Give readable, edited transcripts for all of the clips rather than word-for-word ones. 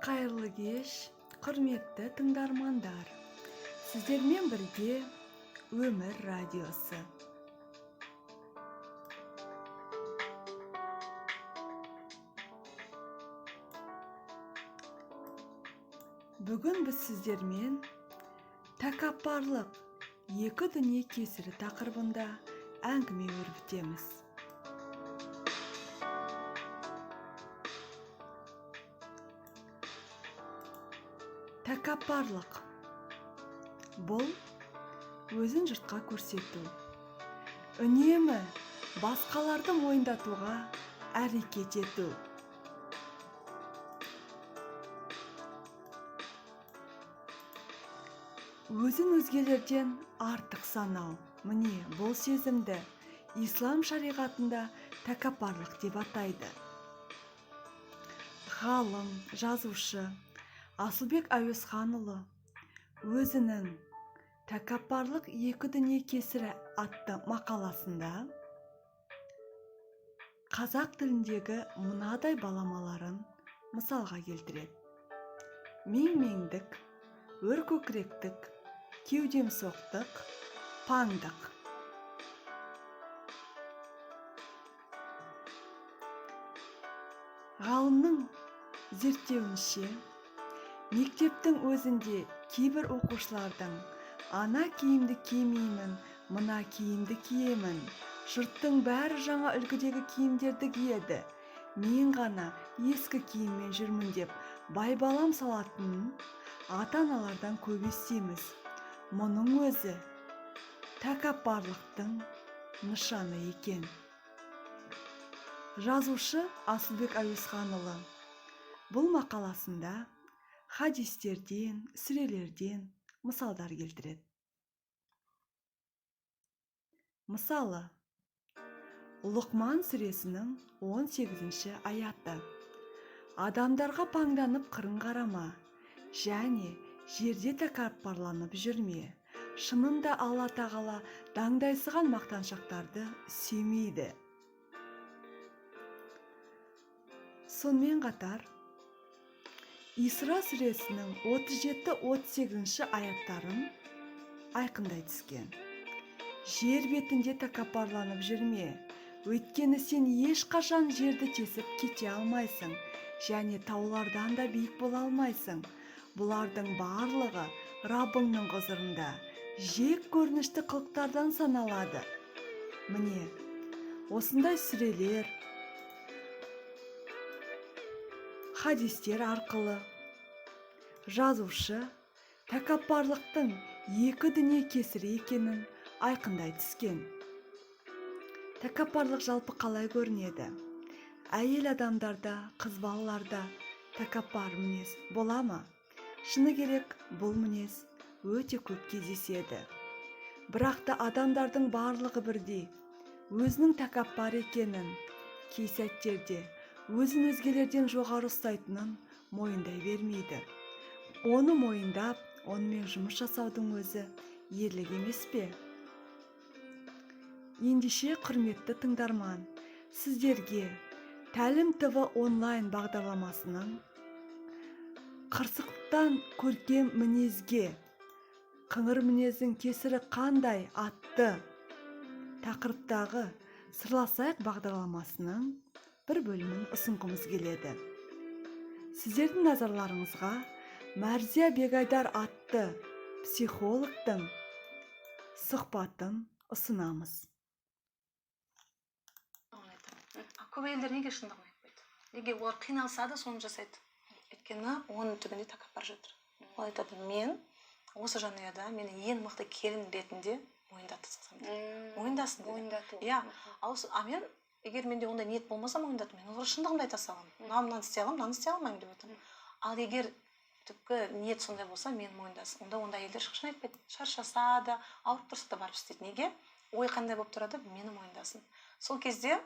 Қайырлы кеш, құрметті тыңдармандар. Сіздермен бірге Өмір радиосы. Бүгін біз сіздермен тәкаппарлық екі дүние кесірі тақырыбында әңгіме өрбітеміз. Тәкаппарлық бұл өзін жұртқа көрсету, үнемі басқаларды мойындатуға әрекет ету. Өзін өзгелерден артық санау. Міне, бұл сезімді ислам шариғатында тәкаппарлық деп атайды. Ғалым, жазушы Асылбек Әуезханұлы өзінің «Тәкаппарлық екі дүние кесірі» атты мақаласында қазақ тіліндегі мынадай баламаларын мысалға келтіреді. Мең-меңдік, өркөкіректік, кеудемсоқтық, паңдық. Ғалымның зерттеуінше, мектептің өзінде кейбір оқушылардың ана киімді кимеймін, мына киімді киемін, жұрттың бәрі жаңа үлгідегі киімдерді киеді, мен ғана ескі киіммен жүрмін деп байбалам салатынын ата-аналардан көп естиміз. Мұның өзі тәкаппарлықтың нышаны екен. Жазушы Асылбек Әуезханұлы бұл мақаласында хадистерден, сүрелерден мысалдар келтіреді. Мысалы, Лұқман сүресінің 18-ші аяты. Адамдарға паңданып қырын қарама, және жерде тәкаппарланып жүрме. Шынында Алла тағала даңдайсыған мақтаншақтарды сүймейді. Сонымен қатар, Исра сүресінің 37-38 аяттарын айқындай түскен. Жер бетінде тәкаппарланып жүрме, өйткені сен ешқашан жерді тесіп кете алмайсың, және таулардан да биік бола алмайсың. Бұлардың барлығы Раббыңның құзырында, жек көрінішті қылықтардан саналады. Міне, осындай сүрелер, хадистер арқылы жазушы тәкаппарлықтың екі дүние кесірі екенін айқындай түскен. Тәкаппарлық жалпы қалай көрінеді? Әйел адамдарда, қыз балаларда тәкаппар мінез бола ма? Шыны керек, бұл мінез өте көп кездеседі. Бірақ та адамдардың барлығы бірдей өзінің тәкаппар екенін, кей сәттерде өзін өзгелерден жоғары ұстайтынын мойындай бермейді. Оны мойындап, онымен жұмыс жасаудың өзі ерлік емес пе? Ендеше, құрметті тыңдарман, сіздерге Тәлім ТВ онлайн бағдарламасының қырсықтан көркем мінезге, қыңыр мінездің кесірі қандай атты тақырыптағы Сырласайық бағдарламасының бір бөлімін ұсынғымыз келеді. Сіздердің назарларыңызға Мәрзия Бегайдар атты психологтың сұхбатын ұсынамыз. Көп әйелдер неге шындығын айтпайды? Неге олар қиналса да соны жасайды? Өйткені оның түбінде тәкаппар жатыр. Ол айтады, мен осы жанұяда мені ең мықты келін ретінде мойындатсам дейді. Мойындасын дейді. Мойындату. Иә. А мен егер менде ондай ниет болмаса мойындату, мен оларға шындығымды айта саламын. Мынаны істей аламын, мынаны істей алмаймын деп айтамын. Ал егер түпкі ниет сондай болса, мен мойындасын. Онда ондай әйелдер ешқашан айтпайды. Шаршаса да, ауырып тұрса да барып істейді. Неге? Ой қандай болып тұрады? Мені мойындасын. Сол кезде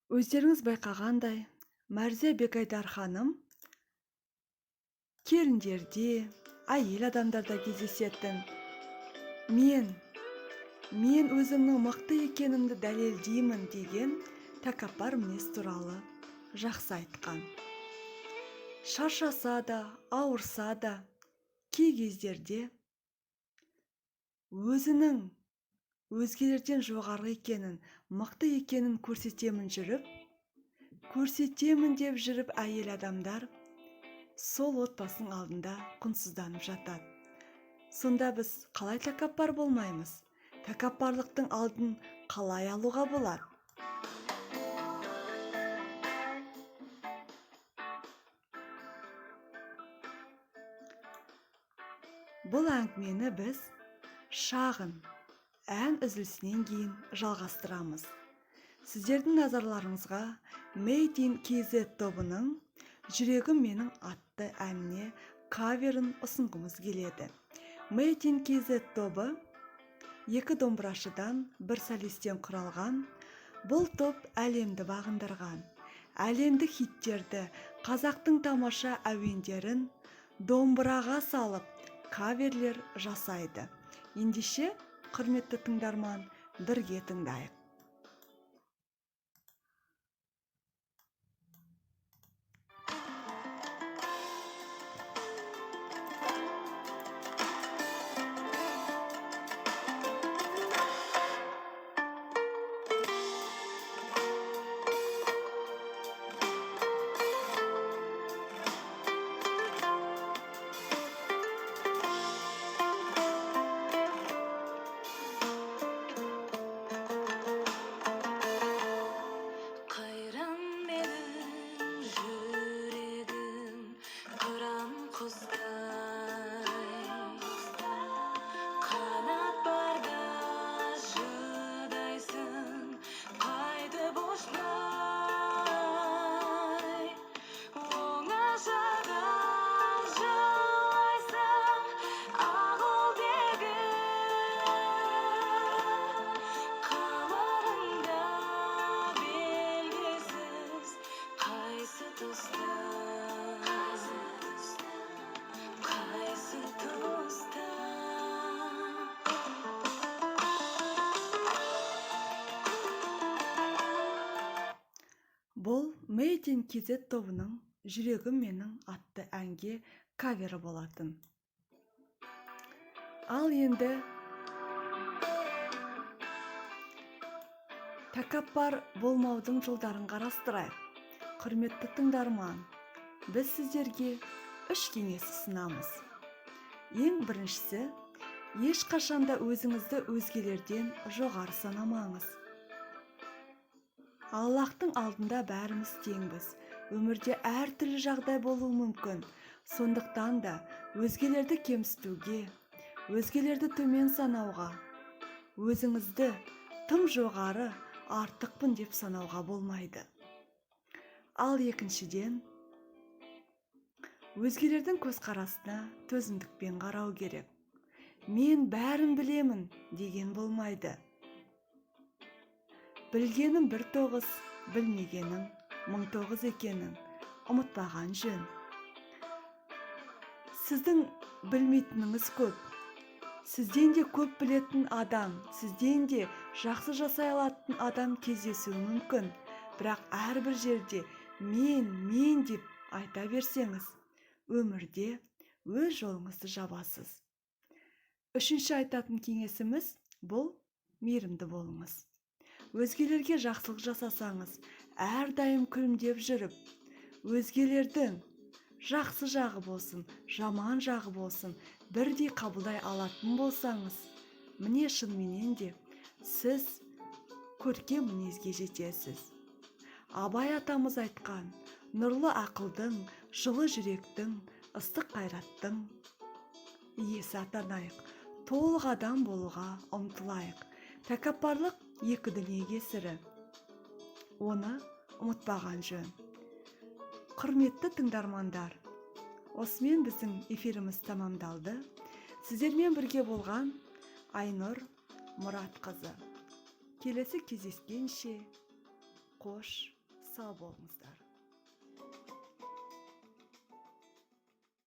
өздеріңіз байқағандай, Мәрзия Бегайдар ханым келіндерде, әйел адамдарда кездесетін мен өзімнің мықты екенімді дәлелдеймін деген тәкаппар мінез туралы жақсы айтқан. Шаршаса да, ауырса да, кей кездерде өзінің өзгелерден жоғары екенін, мықты екенін көрсетемін деп жүріп әйел адамдар сол отбасының алдында құнсызданып жатады. Сонда біз қалай тәкаппар болмаймыз? Тәкаппарлықтың алдын қалай алуға болады? Бұл әңгімені біз шағын ән үзілісінен кейін жалғастырамыз. Сіздердің назарларыңызға Made in KZ тобының «Жүрегім менің» атты әніне каверін ұсынғымыз келеді. Made in KZ тобы екі домбырашыдан, бір солистен құралған. Бұл топ әлемді бағындырған. Әлемдік хиттерді, қазақтың тамаша әуендерін домбыраға салып, каверлер жасайды. Ендеше, құрметті тыңдарман, бірге тыңдайық. Қайран менің жүрегім қыран құстай, қанат барда шыдайсың қайтып ұшпай, оңашада жылайсың ағыл-тегіл, қаларың да белгісіз қайсы тұста, қайсы тұста. Бұл Made in KZ тобының «Жүрегім менің» атты әнге кавері болатын. Ал енді тәкаппар болмаудың жолдарын қарастырайық. Құрметті тыңдарман, біз сіздерге үш кеңес ұсынамыз. Ең біріншісі, ешқашанда өзіңізді өзгелерден жоғары санамаңыз. Аллахтың алдында бәріміз теңбіз. Өмірде әртүрлі жағдай болуы мүмкін. Сондықтан да өзгелерді кемсітуге, өзгелерді төмен санауға, өзіңізді тым жоғары, артықпын деп санауға болмайды. Ал екіншіден, өзгелердің көзқарасына төзімдікпен қарау керек. Мен бәрін білемін деген болмайды. Білгенім бір тоғыз, білмегенің мың тоғыз екенін ұмытпаған жөн. Сіздің білмейтініңіз көп. Сізден де көп білетін адам, сізден де жақсы жасай алатын адам кездесуі мүмкін. Бірақ әрбір жерде мен, мен деп айта берсеңіз, өмірде өз жолыңызды жабасыз. Үшінші айтатын кеңесіміз бұл мейірімді болыңыз. Өзгелерге жақсылық жасасаңыз, әрдайым күлімдеп жүріп, өзгелердің жақсы жағы болсын, жаман жағы болсын, бірдей қабылдай алатын болсаңыз, міне шынымен де сіз көркем мінезге жетесіз. Абай атамыз айтқан, нұрлы ақылдың, жылы жүректің, ыстық қайраттың иесі атанайық, толық адам болуға ұмтылайық. Тәкаппарлық екі дүние кесірі. Оны ұмытпаған жөн. Құрметті тыңдармандар, осымен біздің эфиріміз тамамдалды. Сіздермен бірге болған Айнұр Мұратқызы. Келесі кездескенше қош сау болыңыздар.